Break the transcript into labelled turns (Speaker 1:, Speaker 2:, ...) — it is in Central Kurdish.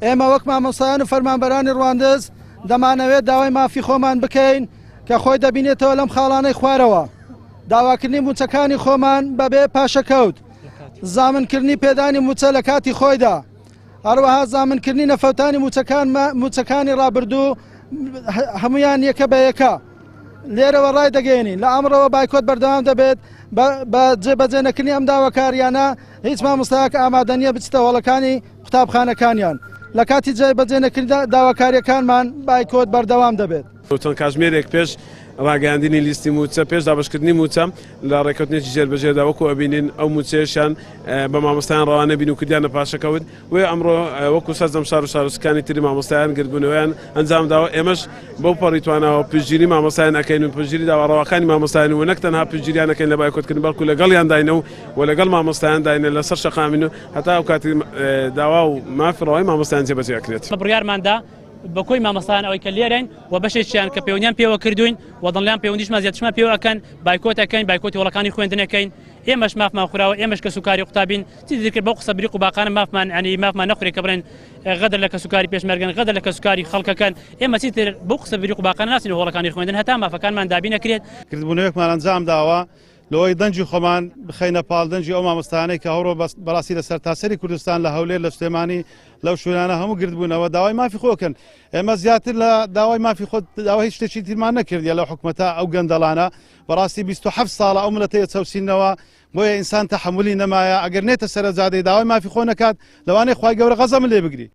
Speaker 1: ئێمە وەک مامۆستایان و فەرمانبەرانی ڕواندز دەمانەوێت داوای مافی خۆمان بکەین کە خۆی دەبینێتەوە لەم خاڵانەی خوارەوە، داواکردنی مووچەکانی خۆمان بەبێ پاشەکەوت، زامنکردنی پێدانی مووچە لە کاتی خۆیدا، هەروەها زامنکردنی نەفەوتانی مووچەکانی ڕابردوو هەمویان یەکە بە یەکە. لێرەوە ڕایدەگەیەنین لە ئەمڕەوە بایکۆت بەردەوام دەبێت بە جێبەجێ نەکردنی ئەم داواکاریانە هیچ مامۆستایەک ئامادە نییە بچتە هۆڵەکانی قوتابخانەکانیان لە کاتی جێبەجێ نەکردنی داواکاریەکانمان بایکۆت بەردەوام دەبێت.
Speaker 2: چەند کاتژمێرێک پێش ڕاگەیاندنی لیستی مووچە، پێش دابەشکردنی مووچە لە ڕێککەوتنێکی ژێربەژێردا وەکو ئەبینین ئەو مووچەیەشیان بە مامۆستایان ڕەوانە بین و کردیانە پاشەکەوت. بۆیە ئەمڕۆ وەکو سەرجەم شار و شارۆچکەکانی تری مامۆستایان گردبوونەوەیان ئەنجامداوە، ئێمەش بەو پەڕی تواناوە پشتگیری مامۆستایان ئەکەین و پشتگیری داوا ڕەواکانی مامۆستایان و نەک تەنها پشتگیریان ئەکەین لە بایکۆتکردن بەڵکو لەگەڵیان داینە و و لەگەڵ مامۆستایان داینە لەسەر شەقامین و هەتا ئەو کاتی داوا و مافی ڕەوای مامۆستایان جێبەجێ ئەکرێت.
Speaker 3: بڕیارماندا بە کۆی مامۆستایان ئەوەی کە لێرەین و بەشێکیان کە پەیوەندیان پێوە کردوین و دڵنیام پەیوەندیشمان زیاترشمان پێوە ئەکەن بایکۆت ئەکەین بایکۆتی هۆڵەکانی خوێندن ئەکەین ئێمەش مافمان خوراوە ئێمەش کەسوکاری قوتابین چی دیکە بەو قسە بریق و باقانە مافمان ینی مافمان نەخورێ کە بڵێن غەدر لە کەسوکاری پێشمەرگەن غەدر لە کەسوکاری خەڵکەکەن ئێمە چیتر بەو قسە بریق و باقانە ناچین هۆڵەکانی خوێندن هەتا مافەکانمان دابین نەکرێت.
Speaker 4: گردبوونەوەیەکمان ئەنجام داوە لەوەی دەنگی خۆمان بخەینە پاڵ دەنگی ئەو مامۆستایانەی کە ئەوڕۆ بەڕاستی لە سەرتاسەری کوردستان لە هەولێر لە سلێمانی لەو شوێنانە هەموو گردبوونەوە داوای مافی خۆکەن ئێمە زیاتر لە داوای مافی خۆت داوای هیچ شتێکی ترمان نەکردیە لەو حکومەتە ئەو گەندەڵانە بەڕاستی 27 ساڵە ئەو ملەتەیە چەوسینەوە بۆیە ئینسان تەحەمولی نەمایە ئەگەر نێتە سەرە جادەی داوای مافی خۆ نەکات لەوانەیە خوای گەورە غەزەم لێ بگری.